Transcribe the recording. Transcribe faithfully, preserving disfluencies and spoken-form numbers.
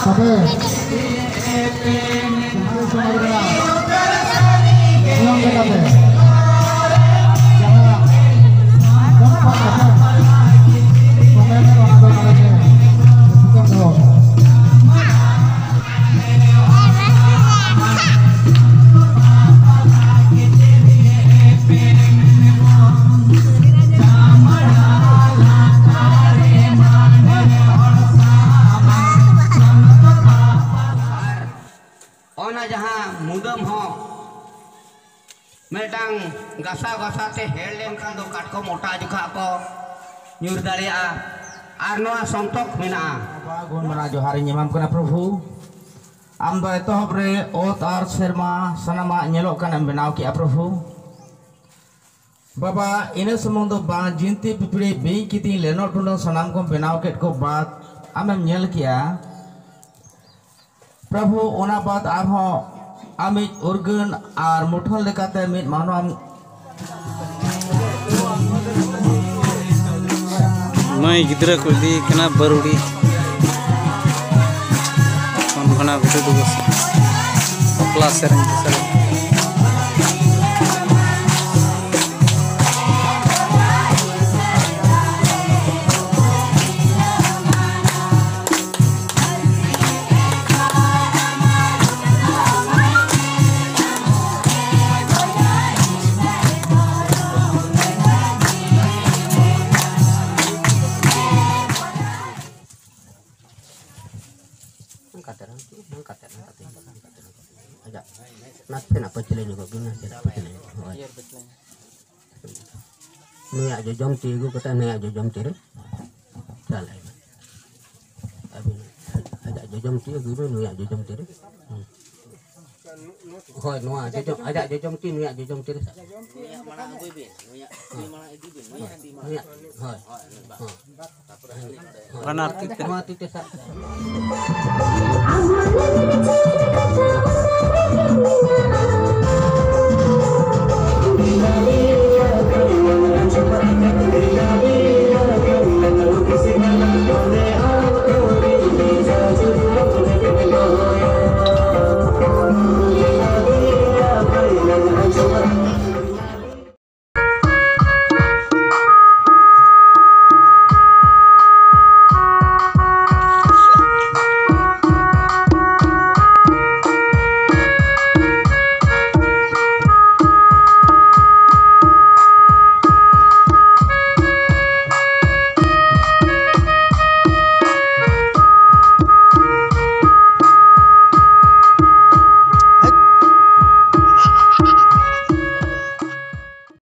ᱟᱯᱮ ᱥᱟᱱᱛᱟᱲ ᱥᱚᱢᱟᱡᱽ ᱨᱮᱱᱟᱜ ᱱᱤᱭᱚᱢ ᱞᱮᱠᱟᱛᱮ ᱡᱟᱦᱟᱸ ᱫᱚᱝ ᱯᱟᱴ ᱠᱟᱛᱷᱟ ᱠᱚ ᱢᱮᱱᱟ, ᱚᱱᱟ ᱫᱚ ᱱᱚᱰᱮ ᱜᱮ ᱥᱩᱛᱟᱹᱢ ᱫᱚᱦᱚ ᱠᱟᱜᱼᱟ᱾ ᱟᱨ ᱚᱱᱟ ᱡᱟᱦᱟᱸ ᱢᱩᱫᱟᱹᱢ ᱦᱚᱸ ᱢᱤᱫᱴᱟᱝ ᱜᱷᱟᱥᱟᱣ ᱜᱷᱟᱥᱟᱣ ᱛᱮ ᱦᱮᱲ ᱞᱮᱱᱠᱷᱟᱱ ᱫᱚ ᱠᱟᱴᱠᱚᱢ ᱚᱴᱟᱜ ᱡᱚᱠᱷᱟ ᱠᱚ ᱧᱩᱨ ᱫᱟᱲᱮᱭᱟᱜᱼᱟ᱾ ᱟᱨ ᱱᱚᱣᱟ ᱥᱚᱱᱛᱚᱠ ᱢᱮᱱᱟᱜᱼᱟ᱾ ᱵᱟᱵᱟ, ᱜᱩᱱ ᱢᱟᱱᱟᱣ ᱡᱚᱦᱟᱨ ᱤᱧ ᱮᱢᱟᱢ ᱠᱟᱱᱟ ᱯᱨᱚᱵᱷᱩ᱾ ᱟᱢ ᱫᱚ ᱮᱛᱚᱦᱚᱵ ᱨᱮ ᱚᱛ ᱟᱨ ᱥᱮᱨᱢᱟ ᱥᱟᱱᱟᱢᱟᱜ ᱧᱮᱞᱚᱜ ᱠᱟᱱᱮᱢ ᱵᱮᱱᱟᱣ ᱠᱮᱜᱼᱟ ᱯᱨᱚᱵᱷᱩ᱾ ᱵᱟᱵᱟ, ᱤᱱᱟᱹ ᱥᱩᱢᱩᱝ ᱫᱚ ᱵᱟᱝ, ᱡᱤᱱᱛᱤ ᱯᱤᱯᱤᱲᱤ, ᱵᱤᱧ ᱠᱤᱫᱤᱧ, ᱞᱮᱱᱚᱜ ᱴᱩᱰᱟᱹᱝ ᱥᱟᱱᱟᱢ ᱠᱚᱢ ᱵᱮᱱᱟᱣ ᱠᱮᱫ ᱠᱚ ᱵᱟᱫ ᱟᱢᱮᱢ ᱧᱮᱞ ᱠᱮᱜᱼᱟ ᱯᱨᱚᱵᱷᱩ, ᱚᱱᱟ ᱵᱟᱫ ᱟᱨᱦᱚᱸ ᱟᱢᱤᱡ ᱩᱨᱜᱟᱹᱱ ᱟᱨ ᱢᱩᱴᱷᱟᱹᱱ ᱞᱮᱠᱟᱛᱮ ᱢᱤᱫ ᱢᱟᱱᱣᱟᱢ ᱢᱟᱹᱭ ᱜᱤᱫᱽᱨᱟᱹ ᱠᱚ ᱤᱫᱤᱭᱮ ᱠᱟᱱᱟ ᱵᱟᱹᱨᱩᱰᱤ᱾ ᱠᱷᱚᱱ ᱜᱷᱚᱱᱟ ᱜᱷᱩᱴᱩ ᱫᱩᱵᱩ ᱵᱟᱯᱞᱟ ᱥᱮᱨᱮᱧ ᱠᱚ ᱥᱮᱨᱮᱧ᱾ ᱚᱱᱠᱟᱛᱮ ᱨᱮᱦᱚᱸ ᱪᱮᱫ, ᱚᱱᱠᱟᱛᱮ ᱨᱮᱦᱚᱸ ᱠᱟᱛᱮ ᱦᱩᱭᱩᱜᱼᱟ, ᱚᱱᱠᱟᱛᱮ ᱨᱮᱦᱚᱸ ᱠᱟᱛᱮ ᱦᱩᱭᱩᱜᱼᱟ᱾ ᱟᱡᱟᱜ ᱱᱟᱥᱮᱱᱟᱜ ᱯᱟᱹᱪᱷᱞᱟᱹ ᱧᱚᱜᱚᱜ ᱵᱤᱱ, ᱱᱟᱥᱮᱱᱟᱜ ᱯᱟᱹᱪᱷᱞᱟᱹ ᱧᱚᱜᱚᱜ, ᱦᱳᱭ᱾ ᱱᱩᱭᱟᱜ ᱡᱚᱡᱚᱢ ᱛᱤ ᱟᱹᱜᱩ ᱠᱟᱛᱮ, ᱱᱩᱭᱟᱜ ᱡᱚᱡᱚᱢ ᱛᱤ ᱨᱮ ᱪᱟᱞ ᱟᱭ ᱵᱤᱱ᱾ ᱟᱹᱵᱤᱱ ᱟᱡᱟᱜ ᱡᱚᱡᱚᱢ ᱛᱤ ᱟᱹᱜᱩᱭ ᱵᱤᱱ, ᱱᱩᱭᱟᱜ ᱡᱚᱡᱚᱢ ᱛᱤ ᱨᱮ᱾ ᱦᱩᱸ᱾ ᱦᱳᱭ, ᱱᱚᱣᱟ ᱡᱚᱡᱚᱢ, ᱟᱡᱟᱜ ᱡᱚᱡᱚᱢ ᱛᱤ, ᱱᱩᱭᱟᱜ ᱡᱚᱡᱚᱢ ᱛᱤ ᱨᱮ ᱥᱟᱵ᱾ ᱱᱩᱭᱟᱜ ᱢᱟᱲᱟᱝ ᱟᱹᱜᱩᱭ ᱵᱤᱱ, ᱱᱩᱭᱟᱜ ᱛᱤ ᱢᱟᱲᱟᱝ ᱤᱫᱤ ᱵᱤᱱ, ᱱᱩᱭᱟᱜ ᱛᱤ ᱢᱟᱲᱟᱝ᱾ ᱱᱩᱭᱟᱜ, ᱦᱳᱭ᱾ ᱦᱳᱭ, ᱱᱩᱭᱟᱜ᱾ ᱦᱳᱭ᱾ ᱵᱟᱱᱟᱨ ᱛᱤ ᱛᱮ᱾ ᱱᱚᱣᱟ ᱛᱤ ᱛᱮ ᱥᱟᱵ᱾